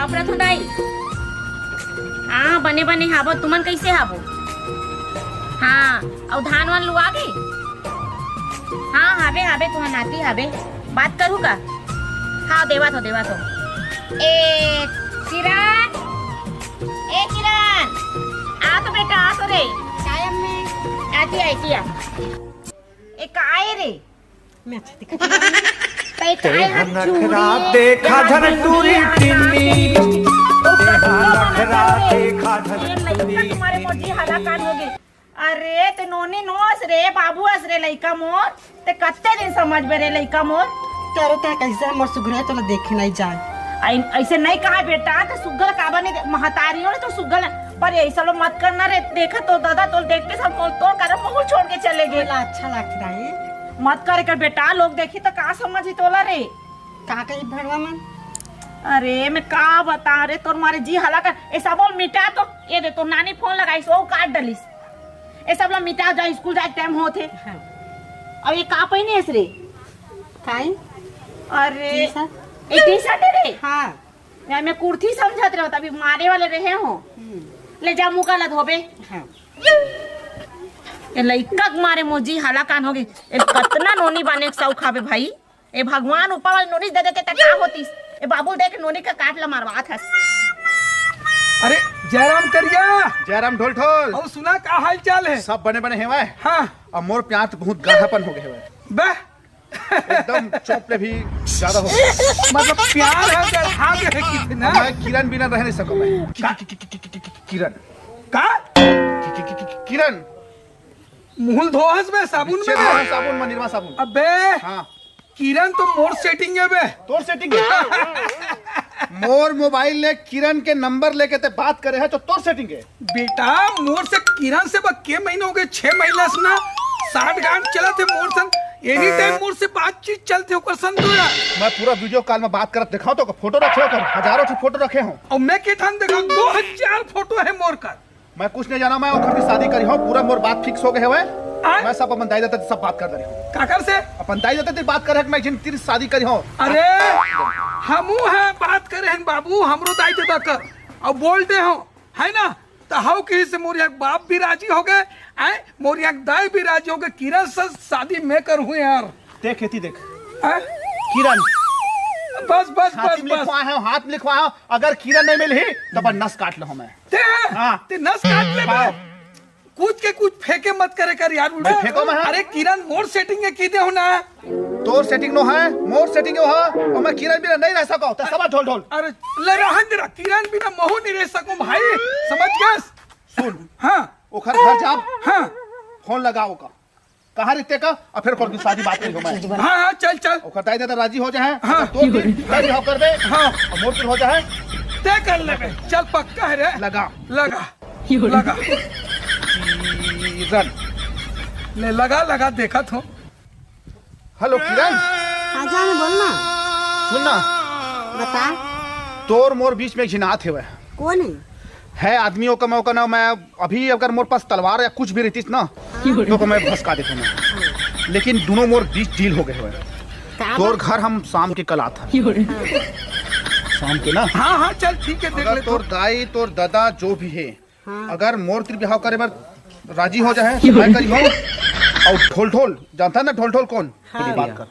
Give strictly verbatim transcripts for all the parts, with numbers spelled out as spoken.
नफरत हो दाई। हाँ, बने बने हाबो, तुमन कैसे हाबो? हाँ, अउ धान वान लुआ गे? हाँ, हाबे हाबे, तुहर नाती हाबे। बात करू का? हाँ, देवत हो, देवत हो। ए किरण, ए किरण, आ तो बेटा, आ तो रे। काय अम्मी? आती, आती आ। ए काय रे? मैं अच्छा दिखा। तै काय हाथ नखरा चूड़ी, देखा झन टूरी टिन्नी। देखा नखरा देखा झन ये लइका टूरी तुम्हारे मोर जी हालाकान हो गे। अरे ते नोनी नोस रे, बाबू अस रे लइका मोर। ते कत्ते दिन समझबे रे लइका मोर। तेरे ते कैसे मोर सुघरे तोला देखे नहीं जाए। आई, ऐसे नहीं कहा बेटा, ते सुघर काबर नहीं दे-, महतारी हो रे तो सुघर। पर ऐसा लो मत करना रे, देखा तो दादा तो देख के सब तो, तो कर मुंह छोड़ के चले गए। तोला अच्छा लगता है। मत करे कर बेटा, लोग देखी तो का समझी तोला रे। का कही भड़वा मन? अरे मैं का बता रे, तोर मारे जी हला कर। ऐसा बोल मिटा तो, ये दे तोर नानी फोन लगाइस, वो काट डलिस। ये सब ला मिटा जा, स्कूल जाए टाइम होत हे। हाँ। अब ये का पहिने हस रे? काई? अरे, टी शर्ट? ये टी शर्ट है रे? हाँ। यार, मैं कुर्ती समझत रहो, तभी मारे वाले रहे हो। हम्म। ले जा, मुका ला धोबे। हाँ। ये लइका के मारे मोर जी हालाकान हो गई। ये कतना नोनी बाने के सौख हावे भाई। ए भगवान, ऊपर वाले नोनी दे देते त का होतिस? ए बाबू देख, नोनी का काट ला मारवात हस। अरे जयराम करिया, जयराम ढोल ढोल। अउ सुना, का हाल चाल है? सब बने बने हेवय। हाँ। अब मोर प्यार तो बहुत गाढ़ापन हो गए हेवय। बे। एकदम चौप ले भी ज्यादा हो गया। मतलब प्यार है, गढ़ा के है कितना? मैं किरण बिना रह नहीं सकूं मैं। कि-, कि-, कि-, कि-, कि-, कि-, कि-, किरण। का? कि-, कि-, कि-, कि-, किरण। मुंह धोहस में साबुन में? साबुन में, निरमा साबुन। अबे। हाँ। किरण तो मोर सेटिंग है बे। तोर सेटिंग है? मोर मोबाइल ले किरण के नंबर लेके ते बात करे है तो तोर सेटिंग है। बेटा, मोर से किरण से बा के महीना हो गए, छह महीना से ना साठ गांठ चलत हे मोर संग। एनी टाइम मोर से बातचीत चलते ओकर संग तो यार। मैं पूरा वीडियो कॉल में बात करत दिखाओ तो फोटो रखे हो, हजारों ठो फोटो रखे हो। और मैं के ठान देखा, दो हजार फोटो है मोर कर। मैं कुछ नहीं जाना, मैं ओकर भी शादी करी हूँ, पूरा मोर बात फिक्स हो गए हवे। आय? मैं सब अपन दाई ददा से सब बात कर दे रही हूँ। काकर से? अपन दाई ददा से बात करे, मैं जिन तेरी शादी करी हूँ। अरे, हमू है बात करे हैं बाबू, हमरो दाई ददा कर। अब बोल दे हो, है ना? तो हाउ कही से मोर यहाँ बाप भी राजी हो गए, आय? मोर यहाँ दाई भी राजी हो गए, किरण से शादी मैं करूँ यार। देख, एती देख। हैं? किरण। बस, बस, छाती बस, में बस। लिखवाए हो, हाथ में लिखवाए हो, अगर किरण नहीं मिली, तो अपन नस काट लो हमें। ते, हाँ। ते नस काट ले बे। हाँ। कुछ के कुछ फेंके मत करे कर यार, उल्टा। मैं फेंको मैं, हाँ। अरे किरण, मोर सेटिंग है, की दे हो ना। तोर सेटिंग नो है, मोर सेटिंग हो, और मैं किरण बिना नहीं रह सको, तो सब ढोल ढोल। अरे, ले रहन दे रा, किरण बिना महू नहीं रह सकूं भाई, समझ गए? सुन। हाँ। ओखर घर जाब। हाँ। फोन लगाओ का। कहाँ रहते का? और फिर खोल के शादी बात करी हो मैं। हाँ, हाँ, चल, चल। ओकर दाई ददा राजी हो जाए। हाँ। तो भी राजी हो कर दे। हाँ। और मोर फिर हो जाए। तय कर लेबे। चल, पक्का है रे। लगा। लगा। लगा। किरण। ले, लगा, लगा, देखा तो। हेलो, किरण। हाँ जान, बोल ना। सुन ना। बता। तोर मोर बीच में एक झिनात हेवय। कौन है? है आदमी, ओकर मैं, ओकर ना मैं अभी अगर मोर पास तलवार या कुछ भी रहतीस ना, तो ओकर मैं भसका देता मैं। लेकिन दोनों मोर बीच डील हो गए हवे। का तोर बात? घर हम शाम के कल आत हन। शाम के ना? हाँ, हाँ, चल, ठीक है, देख अगर ले तोर तो। दाई, तोर दादा जो भी है, हाँ। अगर मोर तिर बिहाव करे बर राजी हो जाए, तो मैं करी हूँ। और ढोल ढोल, जानता है ना ढोल ढोल कौन? हाँ। बात कर,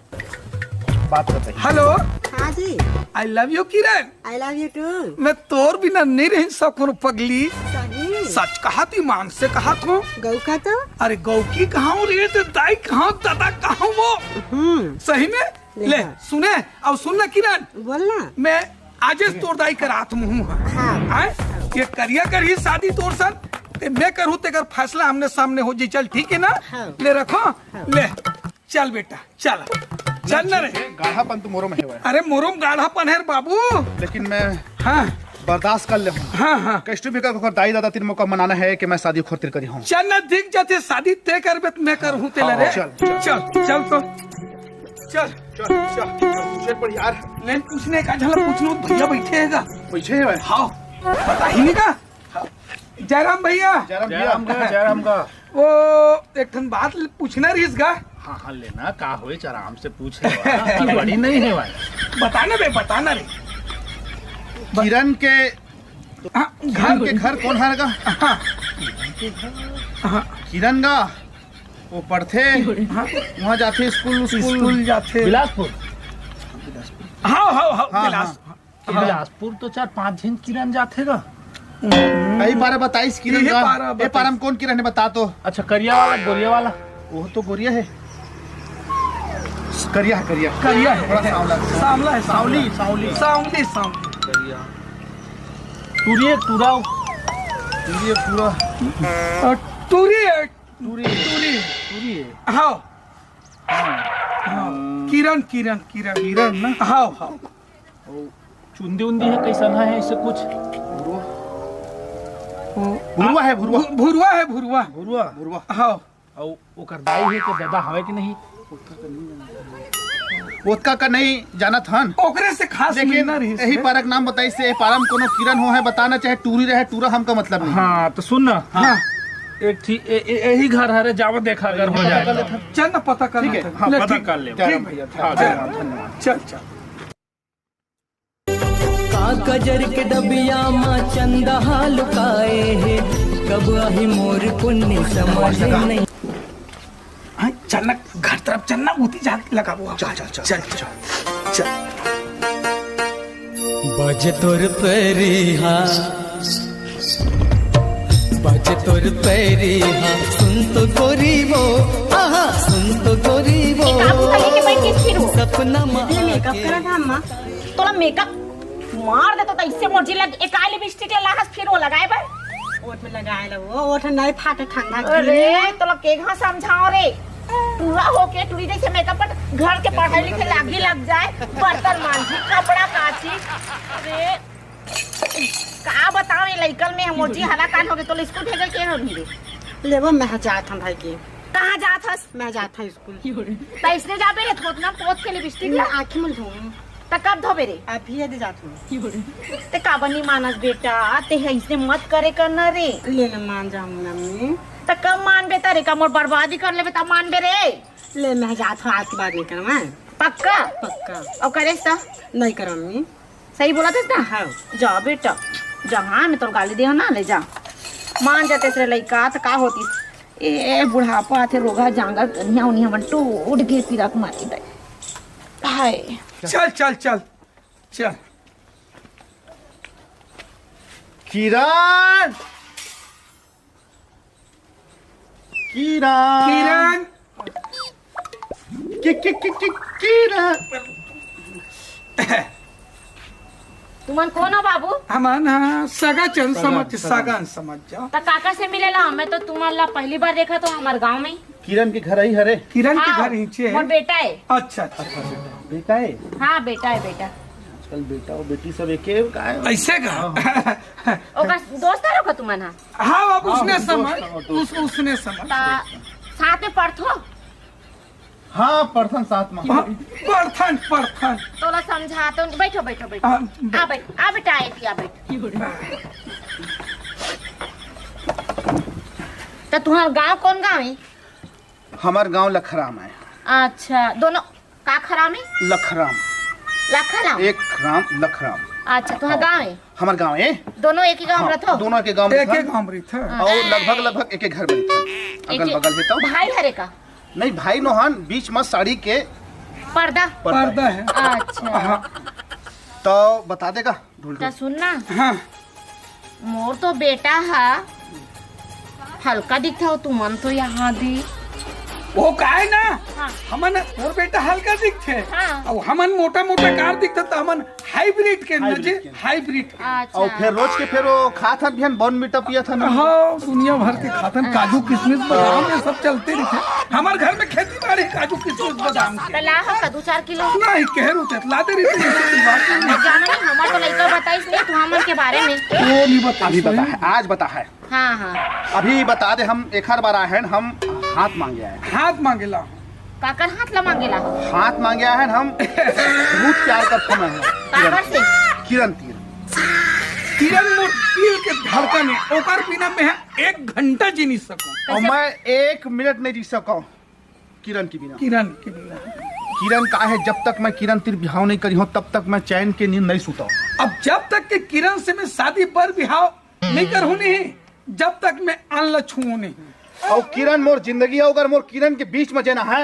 बात करते हैं। हेलो। हाँ जी। I love you Kiran. I love you too। मैं तोर बिना नहीं रह सकूं पगली। सही। सच कहा तू, ईमान से कहा तू। गौ का तो? अरे गौ की कहा हूँ रे, तो दाई कहा हूँ, दादा कहा हूँ वो। हम्म। सही में? ले ले, हाँ। सुने, अब सुन ना किरण। बोल ना। मैं आजे तोर दाई करात मुहूं। हाँ। आय? ये करिया करही शादी तोर सन, ते मैं करहूं, तेकर फैसला आमने सामने हो जी। चल, ठीक है ना? हाँ। ले रखो, हाँ। ले। चल बेटा, चल। चल ना रे। गाढ़ापन तो मोरो में है भाई। अरे मोरो में गाढ़ापन है रे बाबू। लेकिन मैं हाँ। बर्दाश्त कर ले हूँ। हाँ, हाँ। कष्ट भी कर, ओकर दाई ददा तीर मौका मनाना है कि मैं शादी खोर तीर करी हूँ। चल ना, दिख जाते शादी ते करबे त मैं करहूँ तेला हाँ, रे। चल, चल। चल, चल तो। चल। चल, चल, चल, चल पड़ यार। लेन पूछने का झलक पूछनो भैया बैठे हैगा। बैठे है भाई। हाँ, पता ही नहीं का। जयराम भैया। जयराम भैया। जयराम का, जयराम का। वो एक ठन बात पूछना रहीस गा। हाँ, हाँ, लेना का होइच, आराम से पूछे बा। हड़बड़ी नहीं है भाई। बताना बे, बताना रे। किरण के, हाँ, किरण के घर कौन है का? हाँ। हाँ। किरण का वो पढ़थे, हाँ। वहाँ जाथे स्कूल, स्कूल। स्कूल जाथे। बिलासपुर। हाँ, हाँ, हाँ, हाँ, बिलास-, हाँ। हाँ। बिलासपुर तो चार पांच झन किरण जाथे गा। यही पारा बताइस किरण यही का। पारा ये बताइस। पारा में कौन किरण है, बता तो। अच्छा, करिया वाला, गोरिया वाला? वो तो गोरिया है। करिया है, करिया। करिया है। थोड़ा सांवला है। सांवला है, सांवली, सांवली। सांवली, सांवली। करिया। टूरी है, टूरा। टूरी है, टूरा। अ, टूरी है। टूरी। टूरी। टूरी है। हाँ। हाँ। किरण, किरण, किरण। किरण ना? हाँ, हाँ। अउ चुंदी उंदी है, कैसन है, ऐसे कुछ? भुरवा। वो भुरवा है, भुरवा। भु-, भुरवा है, भुरवा। भुरवा? भुरवा। हाँ। अउ ओकर दाई है के ददा हवे कि नहीं? ओतका का नहीं जानत हन। ओकरे से खास लेकिन मिलना रहिस यही है। पारक नाम बताइस से, ए पारा में कोनो किरण हो है, बताना चाहे टूरी रहे, टूरा हमका मतलब नहीं। हाँ, तो सुन ना। हाँ। एक ठी-, ए-, ए-, यही घर हरे, जावा देखा अगर हो जाए। चल ना, पता कर ठीक है, लेते हैं। हाँ, ले, पता ठीक, कर ले। ठीक भैया, हाँ, चल, धन्यवाद। चल, चल। का कजर के डबिया म चंदा ह लुकाए हे, कब आही मोर पुन्नी समझ नहीं। हाँ, चल ना, घर तरफ चल ना, उती जाके लगाबो। चल, चल, चल। चल, चल, चल। बजे तोर पैरी हा, बजे तोर पैरी हा, सुन तो गोरी वो, आहा, सुन तो गोरी वो। ए, का बुआ लेके बैठी फिर वो? सपना मा ये मेकअप आके करत हा, अम्मा। तोला मेकअप मार देतो त इससे मोर जी लग एक आई लिपस्टिक ला लाहस फिर वो लगाए बर। ओठ में लगाए ला वो, ओठ नहीं फाटे ठंडा की। अरे, तोला के घा समझाओ रे। पूरा होके टूरी जैसे मेकअप पर घर के पढ़ाई लिखे लागी लग जाए, बर्तन मांजी, कपड़ा काची। अरे, का बताओ ये लइकन में मोर जी हलाकान हो गए, तोला स्कूल भेजे के हो नहीं रे? लेबो मैं जात हम भाई के। कहाँ जात हस? मैं जात हूँ स्कूल। त इसने जाबे रे, थोतना पोत के लिपस्टिक ला। आँखी में धोऊं। त कब धोबे रे? अभी यदि जात हूँ। ते काबर नहीं मानस बेटा, ते ऐसे मत करे करना रे। ले ना मान जाऊँ मम्मी। त कब मानबे त रे, का मोर बर्बादी कर लेबे त मानबे रे? ले मैं जात हूँ, आज के बाद नहीं करवा। पक्का? पक्का। और करे सा? नहीं करवा मम्मी। सही बोलत हस ना? हाँ। जा बेटा, जहाँ मैं तोर गाली दे ना, ले जा। मान जाते से लइका त का होती। ए बुढ़ापा आथे, रोगा जांगर कनिया उनिया मन टूट के पिरक मारी दे। हाय। चल, चल, चल, चल। किरण, किरण। किरण। कि, कि, कि, कि, किरण। तुमन कौन हो बाबू? हमन ह सगा चन सगा, समझ, सगा। सगा समझ जा। त काका से मिले ला? मैं तो तुमन ला पहली बार देखा तो हमार गांव में। किरण के घर आई हरे। किरण के हाँ, घर नीचे है। मोर बेटा है। अच्छा, अच्छा। अच्छा, बेटा। बेटा है? हाँ, बेटा है, बेटा। आजकल बेटा और बेटी सब एके का है? ऐसे का? हाँ, हाँ। ओकर दोस्त है का तुमन हा? हाँ, अब हाँ, उसने दोस्त समझ, है, दोस्त उस, है। उसने समझ। ता साथ में पढ़थो? हाँ, पढ़थन साथ में। हाँ, पढ़थन, पढ़थन। तोला समझा तो नहीं। बैठो, बैठो, बैठो। हाँ, आ बैठ, आ बेटा, आ बेटा। तो तुम्हारा गांव कौन गांव है? हमार गांव लखराम है। अच्छा, दोनों का खराम है? लखराम। लखराम? एक राम, लखराम। अच्छा, तुम्हारा हाँ। गांव है? हमार गांव है। दोनों एक ही गांव हाँ, में रहते हो? दोनों एक ही गांव में एक ही रहते हैं। गांव में रहते हैं। हाँ। और लगभग, लगभग एक ही घर में रहते हैं। एक अगल ही बगल है तो। भाई हरे का? नहीं, भाई नोहन बीच में साड़ी के पर्दा। पर्दा है। अच्छा। हाँ। तो बता देगा ढोल त ढोल। सुन ना। हाँ। मोर तो बेटा हा हल्का दिखता हो, तुमन तो यहाँ दी। वो का है ना, हाँ। हमन मोर बेटा हल्का दिखथे। हाँ। अब हमन मोटा मोटा कार दिखथे त हमन हाइब्रिड के हाइब्रिड नजे के। हाइब्रिड। अच्छा। और फिर रोज के फिर वो खात हन बिहान बॉर्नविटा पियत हन। हाँ, दुनिया भर के खात हन, काजू किशमिश बादाम ये सब चलते रहिथे। हमार घर में खेती बाड़ी काजू किशमिश बादाम के। त ला हो का दू चार किलो। नहीं, कह रू ते ला दे रही थी। जानो नहीं, हमार तो लइका बताइस नहीं तू हमन के बारे में। वो नहीं बता अभी बता है, आज बता है। हाँ, हाँ। अभी बता दे, हम एक हर बार आए हैं, हम हाथ मांगे आए हैं। हाथ मांगेला। काकर हाथ ला मांगेला हो? हाथ मांगे आए हैं हम। बहुत प्यार करते हैं। काकर से? किरण तीर। किरण मोर दिल के धड़कन है, ओकर बिना मैं एक घंटा जी नहीं सकूं। और कैसे? मैं एक मिनट नहीं जी सकूं किरण के बिना। किरण के बिना। किरण का हे, जब तक मैं किरण तिर बिहाव नहीं करी हूँ, तब तक मैं चैन के नींद नहीं सुता। अब जब तक के किरण से मैं शादी बर बिहाव नहीं करहूँ नहीं, जब तक मैं अन्न ल छूहूँ नहीं। अउ किरण मोर जिंदगी हे, अगर मोर किरण के बीच में जेना हे,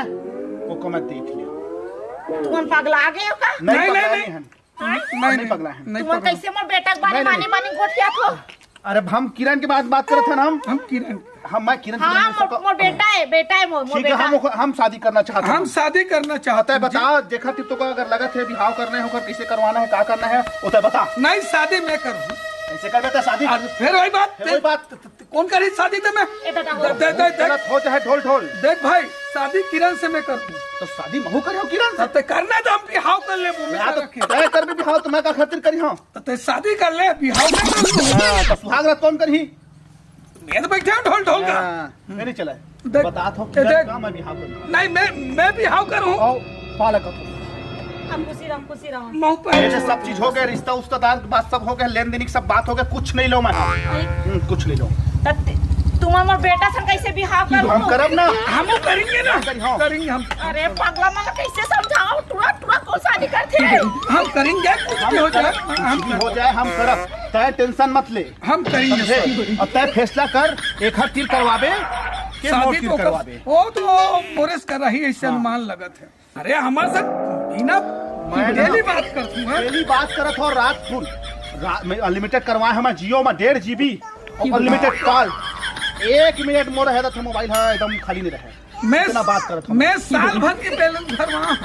ओको मैं देख लियो। तुमन पगला गे हो का? नहीं, नहीं, पगला नहीं। नहीं हन। नहीं, नहीं, नहीं, पगला हन। नहीं तुमन पगला। कैसे मोर बेटा के बारे नहीं, मानी नहीं। मानी गोठियात हो? अरे, हम किरण के बात, बात करत हन हम। हम किरण। हम, मैं किरण के हाँ, बारे में मोर, सका-, मोर बेटा हे, बेटा हे मोर, मोर ठीक हे, बेटा। हम, हम शादी करना चाहत हन। हम शादी करना चाहत हन। तैं बता, जेखर तिर तोका अगर लगत हे बिहाव करना हे, ओकर कैसे करवाना हे, का करना हे, वो तैं बता। नहीं, शादी मैं करूँ। कैसे कर बेटा शादी? अरे, फिर वही बात, फिर वही बात। त-, त-, त-, कौन करी शादी ते मैं? ए दादा, हो। दे, दे, दे, दे। गलत हो चाहे ढोल ढोल। देख भाई, शादी किरण से मैं कर दूँ। तो शादी महू करियो किरण से। तब ते करना तो हम बिहाव कर लेबो, मैं यार, तो करके। तैं कर भी बिहाव, तो मैं का खातिर करी हूँ? तो ते शादी कर ले, बिहाव कर दूँ। हाँ, तो सुहाग रात कौन करही? मैं तो बैठे हूँ ढोल ढोल का। हाँ, मैं नहीं चला है। देख, बता तो, ए, देख। काम मैं बिहाव करूँ। नहीं, मैं, मैं बिहाव करूँ। आओ, पालक हो। हम खुशी रहो, खुशी रहो। मऊ पे। ये सब चीज हो गए, रिश्ता उश्ता दार बात सब हो गए, लेन देन की सब बात हो गए, कुछ नहीं लो मैं। अरे। हम्म, कुछ नहीं लो। तब ते-, तुम हमर बेटा से कैसे बिहाव करूँ? हम करब ना। हम वो करेंगे ना। करी, हाँ। करेंगे हम। अरे पगला मन कैसे समझाओ, टुरा टुरा कौन शादी करते? हम करेंगे, कुछ हम भी हो जाए, करब, हम कुछ भी हो जाए, हम करब। तैं टेंशन मत ले। हम करेंगे समझे? सर। अब तैं फैसला कर, एखर तिर करवाबे के मोर शादी तिर तो कर-, करवाबे। वो तो मोरेस कर रही, ऐसे हाँ। अनुमान लगत है। अरे हमारे साथ बिना मैं ना डेली बात करती हूँ, हाँ? डेली बात करत हो रात फुल। रा-, मैं अनलिमिटेड करवाए हूँ मैं जियो में डेढ़ जीबी और अनलिमिटेड कॉल। एक मिनट मोर है तो मोबाइल है एकदम खाली नहीं रहे। मैं इतना बात करत हो। मैं साल भर के बैलेंस भरवा।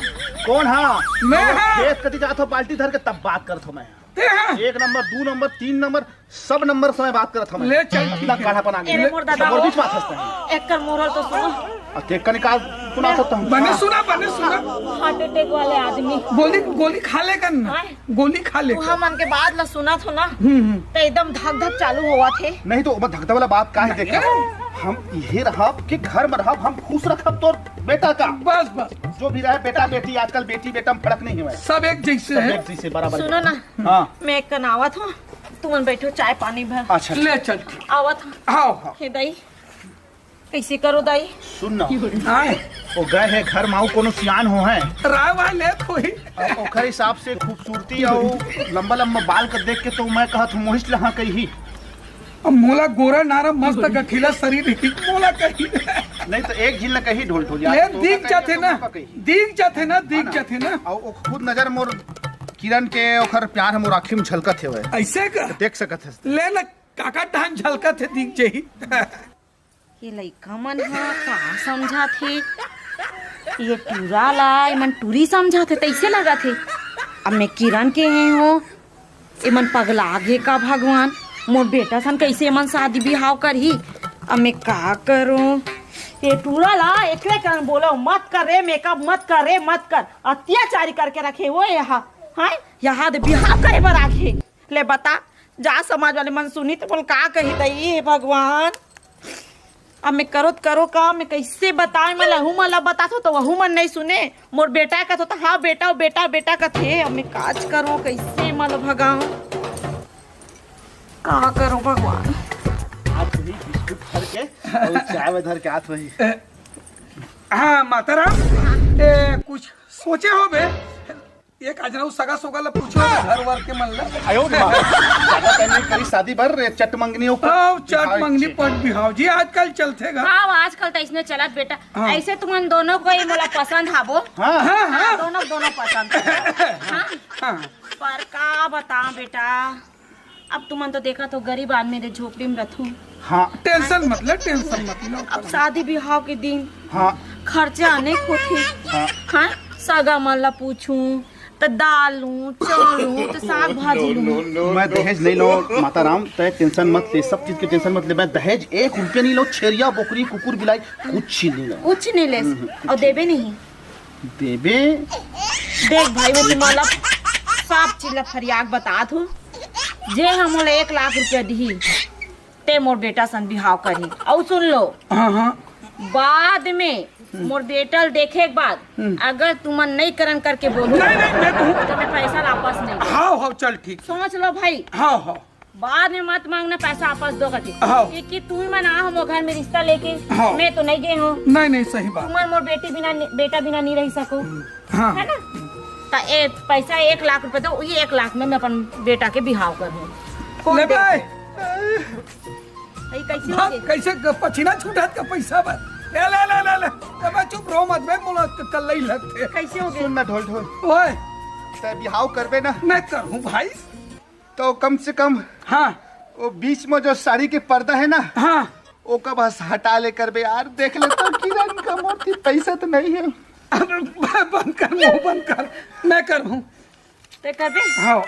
कौन हाँ? मैं हाँ। खेत कती जात हो बाल्टी धर के तब बात करत हो मैं। ते हाँ। एक नंबर, दू नंबर, तीन नंबर, सब नंबर समय बात करत हमें। ले चल, ठीक इतना है। काढ़ापन आ गया। अरे मोर दादा, मोर बीच में हंसता है। एकर मोरल तो सुनो। आ, ते कनिका सुना सकता हूँ। बने सुना, बने सुना। हार्ट अटैक वाले आदमी। गोली, गोली खा ले कर ना। आय। गोली खा ले तू कर। हमन के बात ला सुनत हो ना, हम्म, हम्म। तो एकदम धक धक चालू होवत हे। नहीं तो वो धक धक वाला बात का है, देखे? हम इहे रहब कि घर में रहब, हम खुश रखब तोर बेटा का। बस, बस। जो भी रहे, बेटा, बेटी, आजकल बेटी, बेटा में फर्क नहीं है। सब एक जैसे सब है। एक जैसे बराबर सुनो है। ना, हाँ। मैं एक कन आवत हूँ, तुमन बैठो, चाय पानी भर। अच्छा, अच्छा। ले चल, ठीक। आवत हूँ। आओ, आओ। हे दाई, कैसे करो दाई? सुन ना। आए। वो गए है घर माऊ कोनो सियान हो है। राय वाय लेत होही। अब ओखर हिसाब से खूबसूरती और लंबा लंबा बाल का देख के तो मैं कहत हूँ मोहिश लहा कही। अब मोला गोरा नारा मस्त गठीला शरीर ही मोला कही। नहीं तो एक झिन न कही ढोल ढोल यार, ले तो दीख का कही जाथे तो ना, का कही। दीख जाथे ना, दीख है ना? जाथे ना। और वो खुद नजर मोर किरण के ओखर प्यार मोर आँखी में झलकत हे वै। ऐसे का? देख सकत हस। ले ना काका टहन झलकत हे दीख जही। ये लइका मन ह का समझत हे? ये टूरा ला एमन टूरी समझत हे, तइसे लगत हे। अब मैं किरण के हे हो, एमन पगला गे का भगवान? मोर बेटा सन कइसे एमन शादी बिहाव करही? अब मैं का करूं? ये टूरा ला एकरे करन बोलो, मत कर रे मेकअप, मत कर रे, मत कर। अत्याचारी करके रखे हो ये हा, हाँ? यहाँ दे बिहाव करे बर आगे। ले बता, जा समाज वाले मन सुनही त मोला का कही दई, हे भगवान। अब मैं करो त करो का, मैं कइसे बताएं, मैं लहू मन ला बताथो त वहू मन नइ सुने। मोर बेटा कथो त हाँ बेटा, बेटा, बेटा कथे। अब मैं काज करो, कइसे मन ला भगाऊं, का करो भगवान। आज वही बिस्कुट भर के और चाय में धर के आत वही। हाँ माता राम, ए, कुछ सोचे हो बे? एक अजनऊ सगा सोगा ला पूछो घर वर के मन ला। आयो रे माँ। ज्यादा टाइम नहीं करी शादी बर, रे चट मंगनी ऊपर आओ, चट बिहाव मंगनी इच्छे। पट बिहाव जी, आजकल चलथे गा। हाँ, आजकल तो इसने चलत बेटा। हाँ। ऐसे तुमन दोनों को ही मोला पसंद हाबो। हाँ। हाँ, हाँ। दोनों, दोनों पसंद। हाँ। हाँ। पर का बताओ बेटा, अब तुमन तो देखा तो गरीब आदमी रे झोपड़ी में रथू। हाँ। टेंशन मत ले, टेंशन मत ले। अब शादी बिहाव के दिन हाँ। खर्चा अनेक होथे। हाँ। हाँ, सगा मन ला पूछूं, त दाल लूं, चाउर लूं, त साग भाजी लूं। मैं दहेज नहीं लो, माता राम, तय टेंशन मत ले, सब चीज के टेंशन मत ले। मैं दहेज एक रुपया नहीं लो, छेरिया, बोकरी, कुकुर, बिलाई, कुछ नहीं लो। कुछ नहीं ले। हम्म, कुछ और देबे नहीं। देबे। देख भाई, मैं तुम्हारा सब चीज ला फरियाक बतात हूँ। जे हम मोला एक लाख रुपया दिही, ते मोर बेटा सन बिहाव करही। अउ सुन लो, हाँ, हाँ। बाद में मोर बेटा ल देखे के बाद हम्म। अगर तुमन नहीं करन करके बोलो, नहीं, नहीं, मैं कहूँ। तो मैं पैसा वापस नहीं दूँ। हाँ, हाँ, चल ठीक। सोच लो भाई। हाँ, हाँ। बाद में मत मांगना पैसा वापस दो करके। हाँ। कि, कि तू ही मन आ हमो घर में रिश्ता लेके, हाँ। मैं तो नहीं गए हूँ। नहीं, नहीं, सही बात। तुमन मोर बेटी बिना नि-, बेटा बिना नहीं रह सको। हाँ। है ना? तो ए पैसा एक लाख रुपए दो, ये एक लाख में मैं अपन बेटा के बिहाव कर दूँ। कौन ले दे? भाई। ये कैसे हो भाग, गए? कैसे ग-, पसीना छूटत का पैसा बा? ले, ले, ले, ले, ले। अबे चुप रहो मत बे, मोला क-, कल्लई लगथे। कैसे हो गए? सुन ना ढोल ढोल। ओए। तै बिहाव करबे ना? मैं करूँ भाई। तो कम से कम हाँ। वो बीच में जो साड़ी के पर्दा है ना, हाँ। ओका बस हटा ले करबे यार, देख ले तो किरण का मोती पैसा तो नहीं है। अब ब-, बंद कर, मुंह बंद कर, मैं करूँ। ते करबे? हाँ।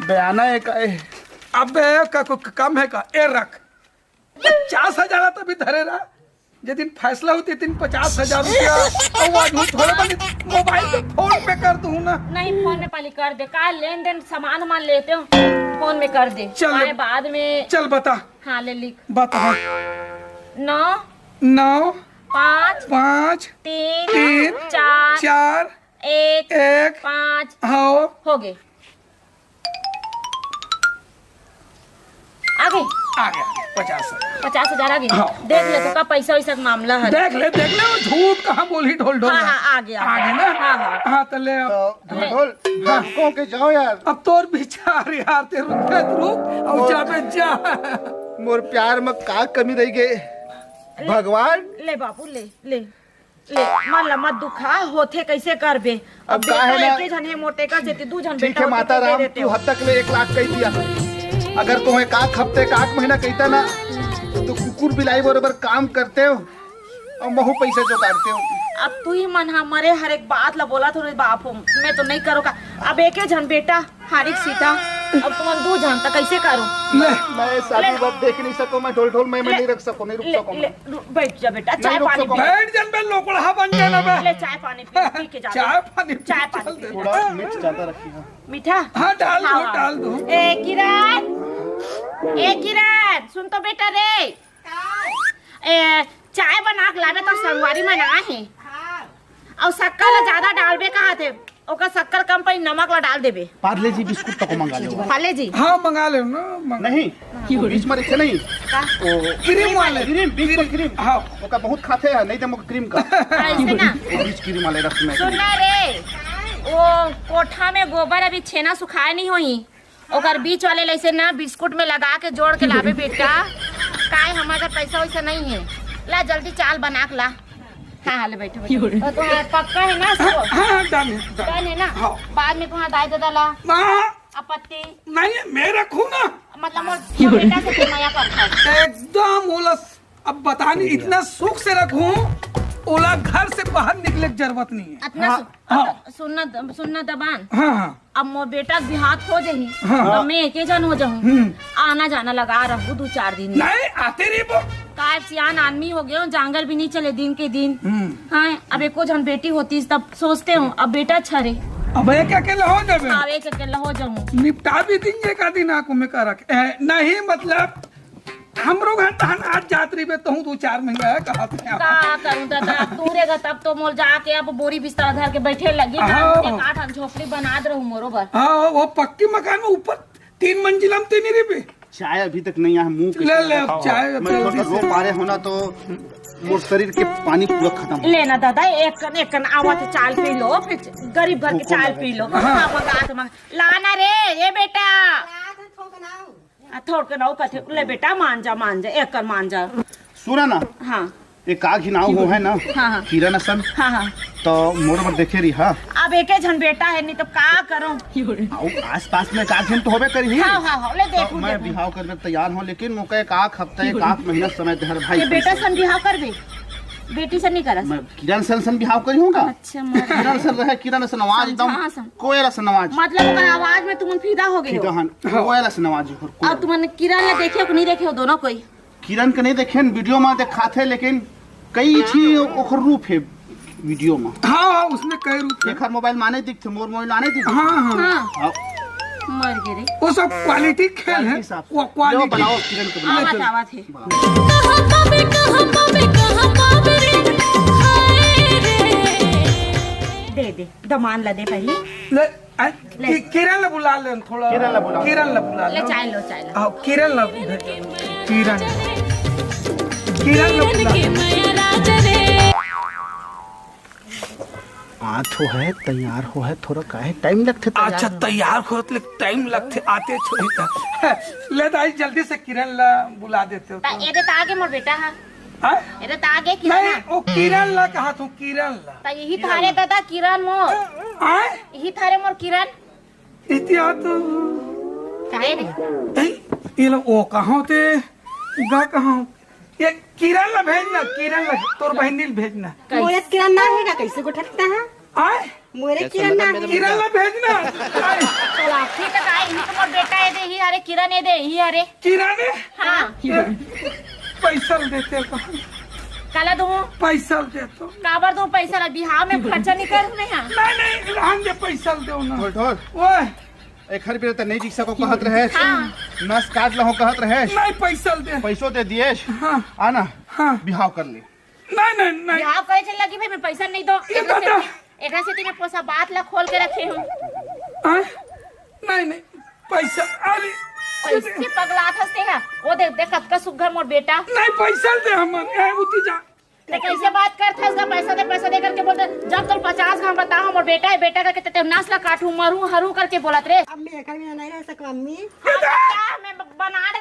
बयाना है का ए? अबे का, को, क-, कम है का? ए रख। पचास हजार तभी धरे रहा। जे दिन फैसला होती, दिन पचास हजार रुपया। और आज वो थोड़ा बनी मोबाइल पे फोन पे कर दूँ ना। नहीं, फोन में पहले कर दे। का लेन देन सामान वामान लेते हो, फोन में कर दे। चल। आए बाद में। चल बता। हाँ, ले लिख। बता। नौ। नौ। पाँच। पाँच। तीन। तीन। चार। चार। एक। एक। पाँच। हाँ। हो गए। आ गए? आ गया, आ गया, पचास हजार। पचास हजार आ गए? हाँ। देख ले, तो का पैसा वैसा का मामला है? देख ले, देख ले, वो झूठ कहाँ बोली ढोल ढोल हाँ, है। हाँ, आ गया, आ गया ना? हाँ, हाँ। हाँ, तो ले अब। तो ले। ढोल ढोल, हाँ। रुको के जाओ यार। अब तोर विचार यार, ते रुक, रुक, अब और जाबे जा। मोर प्यार में का कमी रह गए? ले, भगवान। ले बाबू, ले, ले। ले, मन ला मत दुखा, होथे कैसे करबे? अब अब का है देखो, ना, एके झन हे मोटे का सेती दू झन ठीक बेटा है, होते माता तो दे राम, देते तू हो। हद तक ले एक लाख कह दिया। अगर तुम्हें एक आध हफ्ते का आठ महीना कहता ना, तो कुकुर बिलाई बरोबर काम करते हो और महू पैसा जो काटते हो। अब तू ही मन हा मरे हर एक बात ला बोला थोड़े बाप हो, मैं तो नहीं करो का। अब एके झन बेटा हारिक सीता, अब तुमन दू झन त कैसे करो? ले। मैं शादी ले। वक्त देख नहीं सको, मैं ढोल ढोल मैं, मैं ले। नहीं रख सको, नहीं रुक ले, सको ले, मैं। रु-, बैठ जा बेटा, नहीं चाय रुक पानी सको। पी। बैठ जन बे, लोकड़हा बन जाना बे। ले चाय पानी पी, पी के जा। चाय पानी पी, चाय पानी चल पी। दे। थोड़ा मिर्च ज्यादा रखी है। मीठा? हाँ, डाल दो, हाँ। डाल दो। ए किरण, ए किरण, सुन तो बेटा रे। ए, चाय बना के लाबे तो संगवारी मन आए हे। हाँ। अउ शक्कर ला ज्यादा डालबे कहा थे, ओकर शक्कर कम पड़ी, नमक ला डाल देबे। पार्ले जी बिस्कुट तको मंगा ले। पार्ले जी? हाँ, मंगा ले ना, मंगा। नहीं, वो बीच में रखे नहीं। का? वो क्रीम वाले। क्रीम, बीच में क्रीम। हाँ। ओका बहुत खाते हैं, नहीं दे मोके क्रीम का। ऐसे ना। वो बीच क्रीम वाले रस में। सुन ना रे, वो कोठा में गोबर अभी छेना सुखाए नहीं होही, ओकर बीच वाले लइसे ना बिस्कुट में लगा के जोड़ के लाबे बेटा। काय हमर घर पैसा वैसा नहीं है। ला जल्दी चाल बना के ला। हाँ, हाँ, ले बैठो, बैठो। तो तुम्हारा पक्का है ना सो? हाँ, हाँ, done है, done। Done है ना? हाँ। बाद में तुम्हारा दाई दादा ला हाँ। आपत्ति? नहीं है, मैं रखूँ ना। मतलब मोर, मोर बेटा से फिर मया करता है। एकदम ओला, अब बता नहीं, इतना सुख से रखूँ, ओला घर से बाहर निकले के जरूरत नहीं है। इतना हाँ, सु-, हाँ। सुनना द-, सुनना दबान। हाँ, हाँ। अब मोर बेटा के बिहाव हो जाही, हाँ। तो मैं एके जन हो जाहूँ। हम्म। आना जाना लगा रहू दू चार दिन में। नहीं, आते रही वो। काय सियान आदमी हो गए हो, जांगर भी नहीं चले दिन के दिन। हम्म। हाँ, अब एको जन बेटी होतीस तब सोचते हो, अब बेटा छरे। अब एक अकेला हो जाबे। अब एक अकेला हो जाऊँ। निपटा भी देंगे एक आधी नाक में का रख। ए, नहीं, मतलब, हमरो घर तहन आज जात रहिबे, तहूँ दू चार महीना है, कहा थे। का करूँ दादा, अब तू रे घर, तब तो मोल जाके अब बोरी बिस्तर धर के बैठे लगी, हाँ। एक आठ झोपड़ी बना दे रहू मोरो बर। हाँ, वो पक्की मकान में ऊपर तीन मंजिला में तेनी रहिबे। चाय अभी तक नहीं आया, मुंह के ले, ले, अब हाँ, चाय मैं अभी थोड़ा सा रो पा रहे हो ना, तो मोर शरीर के पानी पूरा खत्म हो लेना दादा, एक कन, एक कन आवा थे, चाय पी लो, फिर गरीब घर के भूखो चाय लगे पी लो। हाँ। हाँ, मंगा तो मंगा। लाना रे, ये बेटा। आ, थोड़ के नाऊ कथे, ले बेटा, मान जा, मान जा, एक कर मान जा। सुना ना, हाँ। एक आग ही नाव हो है ना, हाँ, हाँ। किरण असन। हाँ, हाँ। तो मोर बर देखे रही, हाँ। अब एके झन बेटा है, नहीं तो का करो? आओ, आस पास में एक आध झन तो होबे करी। हाँ, हाँ, हाँ, ले तो देखूं, मैं देखूं। बिहाव करबे तैयार हूँ, लेकिन मोका एक आध हफ्ता, एक आध महीना समय दे हर भाई। ये बेटा सन बिहाव करबे, बेटी से नहीं करस। मैं किरण सन सन बिहाव करी हूँ का? अच्छा, मर किरण सन रहे, किरण सन आवाज एकदम समझा, सम- कोयल सन आवाज। मतलब ओकर आवाज में तुमन फिदा हो गए हो। फिदा हन, कोयल सन आवाज ओकर, अब कोयल। तुमन किरण ला देखे हो कि नहीं देखे हो दोनों कोई? किरण के नहीं देखे, वीडियो में दिखाते, लेकिन कई ठी ओकर रूप है वीडियो में। हाँ, हाँ, उसमें कई रूप है। एक हर मोबाइल माने दिखते, मोर मोबाइल आने दिखते। हाँ, हाँ। हाँ। हाँ। मर गए रे। वो सब क्वालिटी खेल है। क्वालिटी साहब। वो क्वालिटी। लो, बनाओ किरण को, बनाओ। आवत, आवत है। कहाँ पावे, कहाँ पावे, कहाँ पावे रे? हाय रे। दे दे, दमान ला दे पहली। ले, आ, ले। कि-, किरण ला बुला ले थोड़ा। किरण ला बुला। किरण ला बुला ले, ले। चाय लो, चाय लो। आओ, किरण ला दे। किरण। किरण ला बुला ले। आ तो है, तैयार हो है, थोड़ा काहे टाइम लगथे तैयार अच्छा, होए में? तैयार होत ले टाइम लगथे, आते छोड़ी त। ले दाई, जल्दी से किरण ला बुला देते हो त तो। एदे त आगे मोर बेटा हा। हाँ? एदे त आगे किरण नहीं, हा। वो किरण ला कहा तू, किरण ला। त यही थारे दादा किरण मोर। आय? यही थारे मोर किरण। इतिया तो काहे रे? ए, ये लो, वो कहाँ होते? गा कहाँ हो? ये किरण ला भेजना, किरण ला, तोर बहिनी ला भेजना। मोरे किरण ना हे का, कैसे गोठा लगता है? आय? मोरे किरण ना हे। किरण ला भेजना। आय। चला, ठीक है, आई, ये तो मोर बेटा एदे ही हरे, किरण एदे ही हरे। किरण है? हाँ। ये पैसा ल देते तो। काला दूँ? पैसा ल दे तो। काबर दूँ पैसा ला? बिहाव में खर्चा नहीं करूँ मैं, हाँ। नहीं, नहीं, रहन दे, पैसा ल दो ना। ढोल, ढोल। ओए। एक हर बेर त नहीं दिख सको कहत रहे। हाँ। नस काट लहो कहत रहे। नहीं, पैसा ल दे। पैसो दे दिए। हाँ। आना। हाँ। बिहाव कर ले। नहीं, नहीं, नहीं। बिहाव करे चल लगी भाई, मैं पैसा नहीं दो। ये एकरा से दादा। एकरा से तेने पोसा बात ला खोल के रखे हूँ। हाँ? नहीं, नहीं, पैसा, अरे, कैसे पगलात हस तेहा? वो देख, देख, कतका सुग्घर मोर बेटा। नहीं, पैसा दे हमन, ए, उठी जा। ते कैसे बात करत हस गा? पैसा दे, पैसा दे करके बोलते, जब तोर पचास घाव बताओ, मोर बेटा है, बेटा करके ते, ते नस ला काटू, मरू, हरू करके बोलत रे। अब मैं एकर बिना नहीं रह सकूं, अम्मी। हाँ, तो क्या? मैं ब-, बना दे,